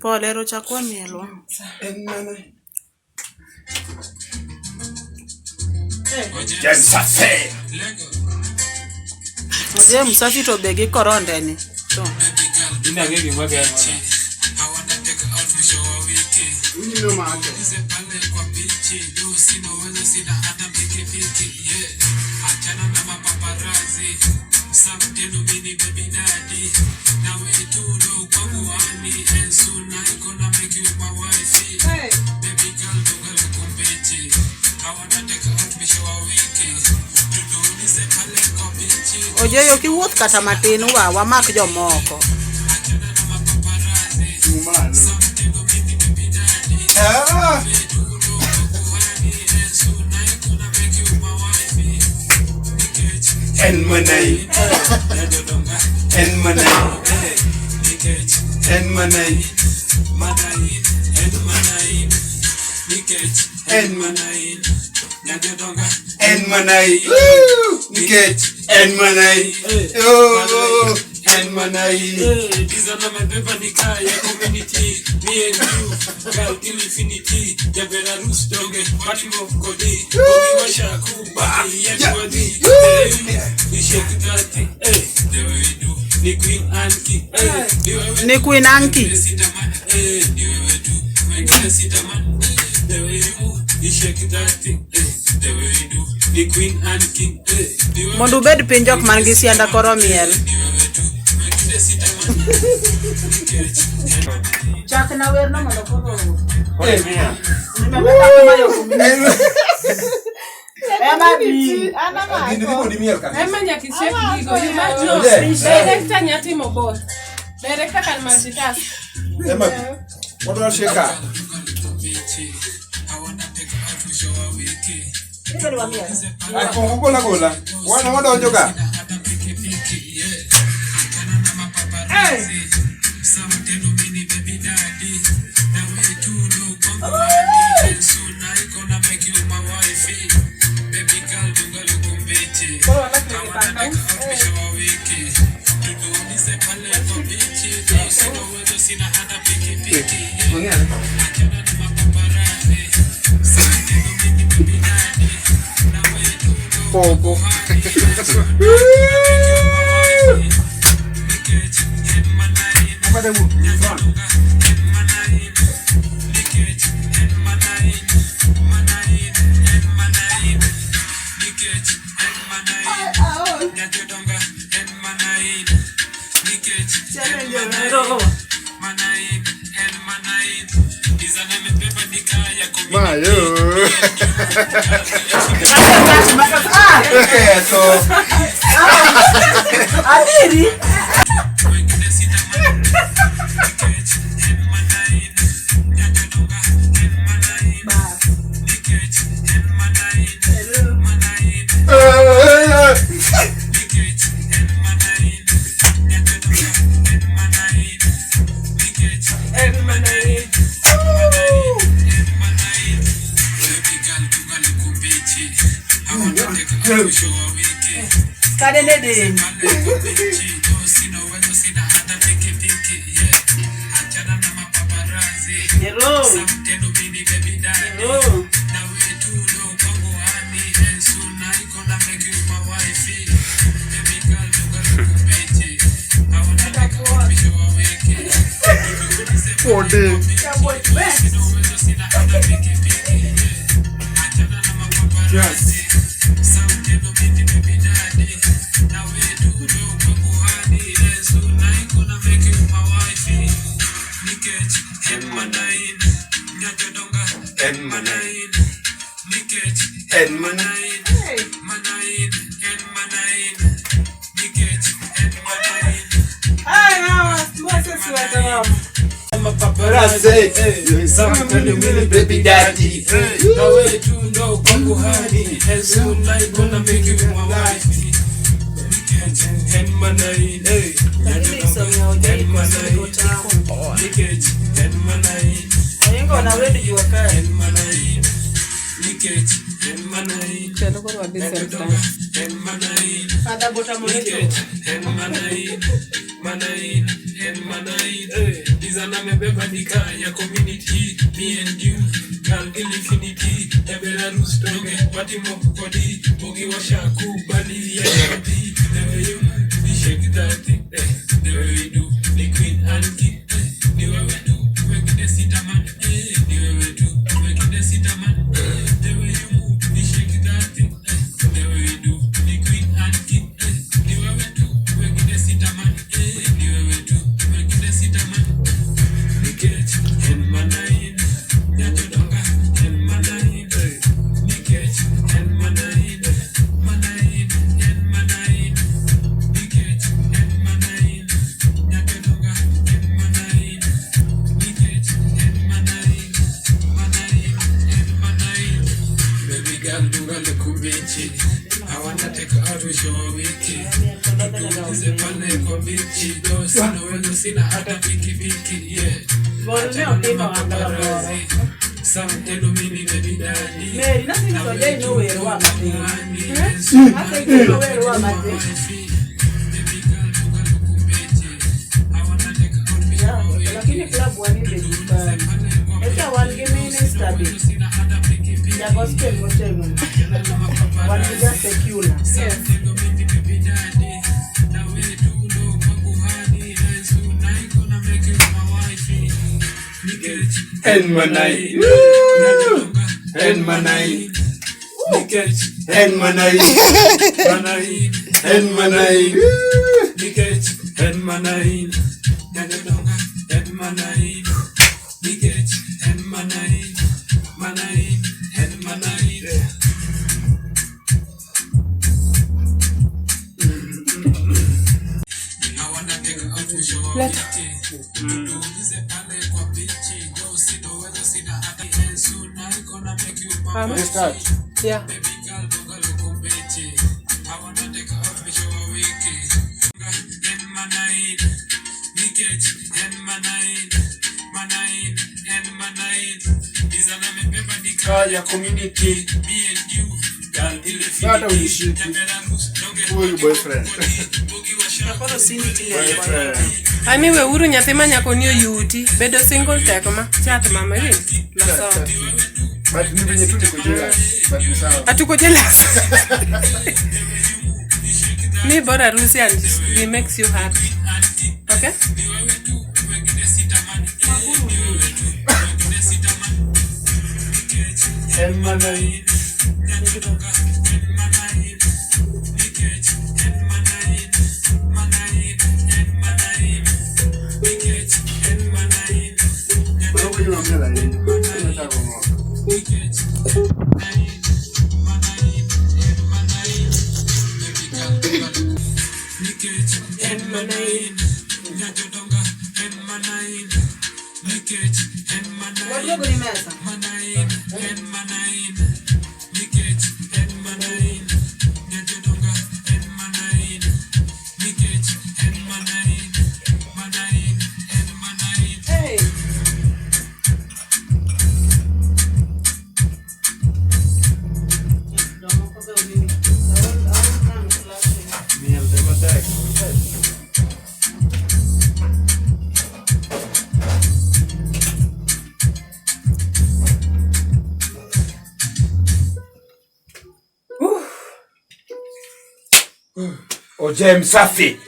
Pole ero chak wamiel wa. En mana. James Safi. Oje msafi to be gi koronde ni. To. Ina ng'e gima geng'o. Unyino make. Ojeyo kiwuoth kata matin wa wamak jomoko. Chung' malo. Ah! En manai. En manai. En manai. En manai. En manai. Woo! Nikech en manai. Oh, en manai. Ni Queen Anki. Mondo ubed piny jok man gi sianda koro miel. Chak na werno mondo koro. Ema bi. Gini dhi kodi miel kabisa. Ema nyaka ishake gigo. You must know. Yeah. Director nya timo both. Director can multitask. Emma, wadwaro shake up. Ah, kuongo gola gola. Wan wadonjo ga. Popo. Apate wuok. Front. Mayo. Ketho. Adiri. Kade ne deny. Hello. Hello. Pode. Yes. En manai. En manai. Baby daddy. Oingo na wendi jua kae. Chalo koro wadhi self time. Father bota monito. Dizana amebeba nika ya community. Me and you, girl till infinity. Ya Belarus donge, watimo kodi. Bogi washakubali ya kodi. The way you move, you shake that thing. Eh. The way we do, the queen and king. Eh. Ni wewe tu, wekinde sita man. Eh. Ni wewe tu, wekinde sita man. Eh. The way you move, you shake that thing. Eh. The way we do, the queen and king. Eh. Ni wewe tu, wekinde sita man. Eh. Ni wewe tu, wekinde sita man. Nikech en mana in, nyajodonga en mana in. Nikech en mana in, mana in, en mana in. Nikech en mana in, nyajodonga en mana in. Nikech en mana in, mana in, en mana in. Baby girl dunga lukumbichi. I wanna take out with your wiki. Tutulize pale kwa bichi. Do sina uwezo sina hata pikipiki yeah. Bor ne otimo ohala moro. Samtendo mimi baby daddy. Mary, nothing so jai no werwa matin. Ase gino werwa matin. Yeah, lakini club wani be Eka wan gi minister be. Ja gospel motegno. Wan gi ja secular. En manai. En manai. En manai. En manai. Nikech en mana in, nyajodonga en mana in. Nikech en mana in, mana in, en mana in. I wanna take out with your wiki. Tutulize pale kwa bichi. Do sitoweza sina hata Yesu na gonna make you my Mama? wifey. Yeah. Baby girl, dunga lukumbichi. I wanna take out with your wiki. En manain, nikech en manain, manain, en manain. Dizana amebeba nika ya community. Me and you, girl till Hata infinity. unishiki. Ya Belarus, donge Who are you boyfriend? Bogi washa Koro sini tinde. Boyfriend. Ami weuru nyathi ma nyako ni oyuti. Bedo single tek ma. Chat mama iwinjo? Loso. But ni venye tu niko jealous. But ni sawa. Atuko jealous. Mi bora harusi and he makes you happy. Okay? En manain, nyajodonga en manain. Nikech en manain, manain, en manain. Nikech en manain, Kwa hiyo unamwambia la nini? Unataka kumwoa. nikech en manain, manain, en manain. Baby girl, dunga luku. Nikech en manain, nyajodonga en manain. Nikech en manain. Waduogo ni mesa. Manain, en manain, nikech en manain, nyajodonga en manain, nikech en manain, manain, en manain. Hey. Jomoko be owinjo. Aol nang plastic. Miel de matek. Ojem safi.